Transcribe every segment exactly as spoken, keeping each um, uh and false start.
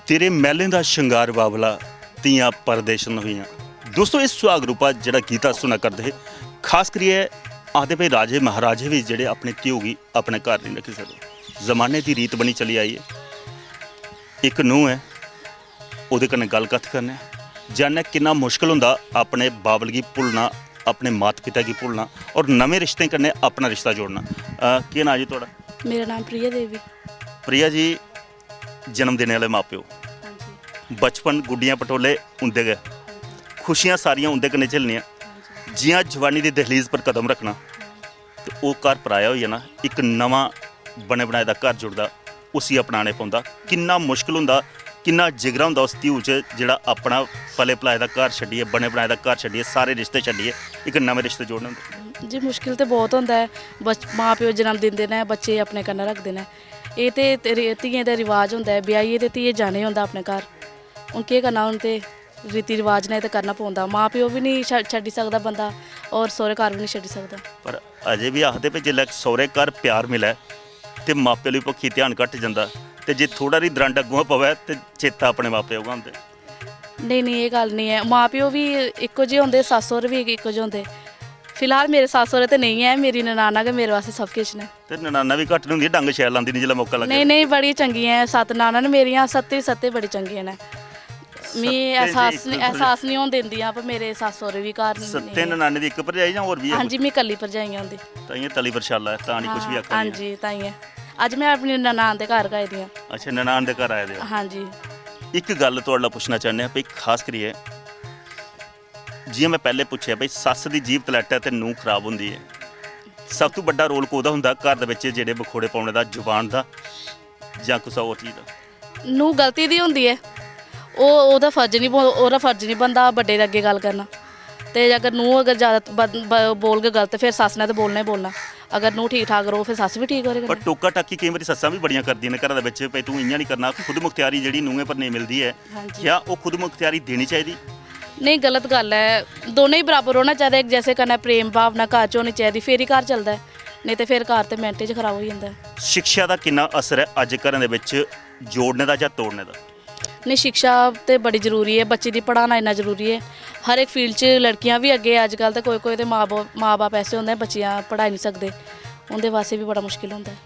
तेरे मैह्लें दा श्रृंगार बाबला, धियां परदेशन होइयां। दोस्तो, इस सुहाग रूपा जेह्ड़ा गीत अस सुना करदे हे, खास करियै आखदे भाई राजे महाराजे बी जेह्ड़े अपने धियो गी अपने घर नेईं रक्खी सकदे। जमाने दी रीत बनी चली आई ऐ। इक नूंह् ऐ, ओह्दे कन्नै गल्ल कत्थ करने आं, जानने आं किन्ना मुश्कल होंदा अपने बाबल गी भुल्लना, अपने माता पिता गी भुल्लना और नमें रिश्तें कन्नै अपना रिश्ता जोड़ना। अ, केह् नांऽ जी थुआढ़ा? मेरा नांऽ प्रिया देवी। प्रिया जी, जन्म देने आह्ले मां प्यो, हां जी। बचपन, गुड्डियां पटोले उं'दे गै, खुशियां सारियां उं'दे कन्नै झेलनियां। हां जी। जि'यां जवानी दी दहलीज पर कदम रक्खना, ते ओह् घर पराया होई जाना, इक नमां बने बनाए दा घर जुड़दा, उसी अपनाने पौंदा। किन्ना मुश्कल होंदा, किन्ना जिगरा होंदा उस धियू च, जेह्ड़ा अपना पले पलाए दा घर छड्डियै, बने बनाए दा घर छड्डियै, सारे रिश्ते छड्डियै इक नमें रिश्ते जोड़ने होंदे। जी, मुश्कल ते बहुत होंदा ऐ। बच-, मां प्यो जन्म दिंदे न, बच्चे अपने कन्नै रखदे न। एह् ते, ते रि-, धियें दा रिवाज होंदा ऐ, ब्याहियै ते धिये जाना ही होंदा अपने घर। हून केह् करना, हून ते रीति रिवाज ने ते करना पौंदा। मां प्यो बी निं छ-, छड्डी सकदा बंदा, और सौह्रे घर बी निं छड्डी सकदा। पर अजें बी आखदे भाई, जिसलै सौह्रे घर प्यार मिलै ते मां प्यो दी भुक्खी ध्यान घट्ट जंदा, ते जे थोह्ड़ा हारी द्रंड अग्गुआं पवै ते चेता अपने मां प्यो गै होंदे। नेईं, नेईं, एह् गल्ल निं ऐ। मां प्यो बी इक्को जेह् होंदे, सस्स सौह्रे बी इक्को जेह् होंदे। फिलहाल मेरे सस्स सौह्रे ते नेईं ऐ, मेरी ननाना गै मेरे आस्तै सब किश न। ते ननाना बी घट्ट निं होंदी, डंग शैल लांदी न जिसलै मौका लगदा। नेईं, नेईं, बड़ी चंगियां ऐ, सत्त ननानां न मेरियां, सत्ते सत्ते बड़ी चंगियां न। मी सत्तें च एहसास इक निं, भरजाई। एहसास निं होन दिंदियां, पर मेरे सस्स सौह्रे बी घर निं सत्तें ऐ। ननानें दी इक भरजाई जां होर बी ऐ हां जी, कोई? मी कल्ली भरजाइयां होंदी। तां इ'यां तली पर छाला ऐ, तां निं कुछ बी हां, आखा हां दी ऐ। जी, तां इ'यां। अज्ज में अपनी ननान दे घर गै आई दी आं। अच्छा, ननान दे घर आए दे ओ। हां जी। इक गल्ल थुआढ़े कोला पुच्छना चाह्न्ने आं भई, खास करियै जि'यां में पैह्लें पुच्छेआ भई, सस्स दी जीभ तलैटै ते नूंह् खराब होंदी ऐ, सब तों बड्डा रोल कोह्दा होंदा घर दे बिच्च जेह्ड़े बखोड़े पौने दा, जुबान दा जां कुसै होर चीज दा? नूंह् गलती दी होंदी ऐ, ओह्, ओह्दा फर्ज निं ब-, ओह्दा फर्ज निं बनदा बड्डे दे अग्गें गल्ल करना। ते अगर नूंह् अगर जैदा ब-, ब-, बोलग गलत, फिर सस्स ने ते बोलना गै बोलना। अगर नूंह् ठीक ठाक रौह्ग, फिर सस्स बी ठीक ओह्दे पर कन्नै। टोका टाकी केईं बारी सस्सां बी बड़ियां करदियां न घरा दे बिच्च, भई तूं इ'यां निं करना, खुद मुख्तयारी जेह्ड़ी नूंहें पर नेईं मिलदी ऐ, हां जी। क्या ओह् खुद मुख्तयारी देनी चाहिदी? नेईं, गलत गल्ल ऐ। दोनों ही बराबर रौह्ना चाहिदा, इक जैसे कन्नै प्रेम भावना घर च होनी चाहिदी, फिर ही घर चलदा ऐ, नेईं ते फिर घर ते मैंटें च खराब होई जंदा ऐ। शिक्षा दा किन्ना असर ऐ अज्ज घरें दे बिच्च जोड़ने दा जां तोड़ने दा? नेईं, शिक्षा ते बड़ी जरूरी ऐ, बच्चे दी पढ़ाना इन्ना जरूरी ऐ। हर इक field च लड़कियां बी अग्गें अज्जकल, ते कोई कोई ते मां बो-, मां बब्ब ऐसे होंदे न, बच्चियां पढ़ाई निं सकदे, उं'दे बास्तै बी बड़ा मुश्किल होंदा ऐ।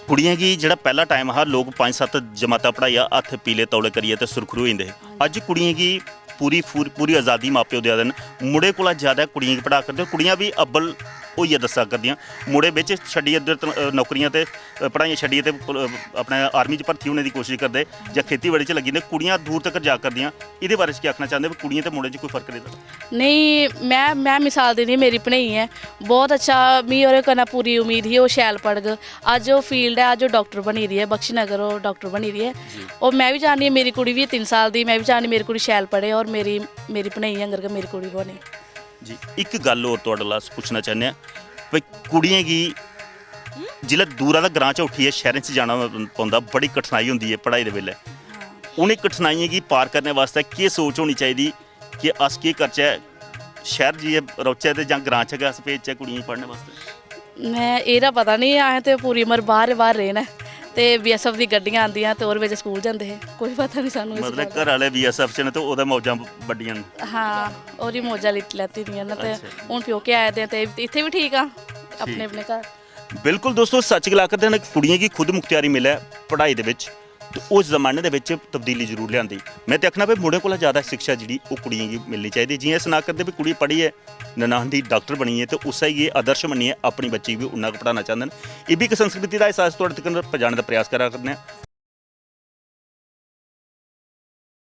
कुड़ियें गी जेह्ड़ा पैह्ला टाइम हा, लोक पंज सत्त जमातां पढ़ाइयै हत्थ पीले तौले करियै ते सुरखरू होई जंदे हे। अज्ज कुड़ियें गी पूरी, पूरी, पूरी अजादी मां प्यो देआ दे न। मुड़े कोला ज्यादा कुड़ियें गी पढ़ा करदे, कुड़ियां बी अव्वल होइयै दस्सा करदियां। मुड़े बिच छड्डियै इद्धर त-, नौकरियां ते पढ़ाइयां छड्डियै ते पुल-, अपने आर्मी च भर्थी होने दी कोशश करदे जां खेतीबाड़ी च लग्गी जंदे, कुड़ियां दूर तक जा करदियां। एह्दे बारे च केह् आखना चांह्दे, कुड़ियें ते मुड़ें च कोई फर्क रेह्दा? नेईं, में, में मिसाल देनी, मेरी भनेई ऐ, बहुत अच्छा, मी ओह्दे कन्नै पूरी उम्मीद ही ओह् शैल पढ़ग। अज्ज ओह् field ऐ, अज्ज ओह् डाक्टर बनी दी ऐ, बख्शी नगर ओह् डाक्टर बनी दी ऐ। जी। और में बी चाह्न्नी आं मेरी कुड़ी बी तिन्न साल दी, में बी चाह्न्नी मेरी कुड़ी शैल पढ़े और मेरी, मेरी भनेई आंह्गर गै मेरी कुड़ी बने। जी, इक गल्ल होर थुआढ़े कोला अस पुच्छना चाह्न्ने आं, भई कुड़ियें गी जिसलै दूरा दा ग्रां चा उट्ठियै शैह्रें च जाना पौंदा, बड़ी कठिनाई होंदी ऐ पढ़ाई दे बेल्लै। उ'नें कठिनाइयें गी पार करने बास्तै केह् सोच होनी चाहिदी कि अस केह् करचै, शैह्र जाइयै रौह्चै ते जां ग्रां च गै अस भेजचै कुड़ियें गी पढ़ने बास्तै? में, एह्दा पता निं, असें ते पूरी उमर बाह्र, बाह्र रेह् न। ते बीएसएफ दी गड्डियां आंदियां ते ओह्दे बिच स्कूल जंदे हे, कोई पता निं सानूं इस मतलब गल्ल दा। घर आह्ले बीएसएफ च न ते ओह्दे मौजां ब-, बड्डियां न। हां, ओह्दी मौजां लिट-, लैती दियां न ते अच्छा। हून प्योके आए दे ते इत्थै बी ठीक आं, अपने, ठीक। अपने घर। बिल्कुल दोस्तो, सच्च गला करदे न, कुड़ियें गी खुद मुख्तयारी मिलै पढ़ाई दे बिच, ते उस जमाने दे बिच तब्दीली जरूर लेआंदी। में ते आखना भाई, मुड़ें कोला ज्यादा शिक्षा जेह्ड़ी, ओह् कुड़ियें गी मिलनी चाहिदी। जि'यां एह् सना करदे भाई, कुड़ी पढ़ियै ननान दी डाक्टर बनियै ते उस्सै गी आदर्श मन्नियै अपनी बच्ची गी बी उन्ना गै पढ़ाना चांह्दे न। एह् बी इक संस्कृति दा हिस्सा, अस थुआढ़े तगर पजाने दा प्रयास करा करने आं।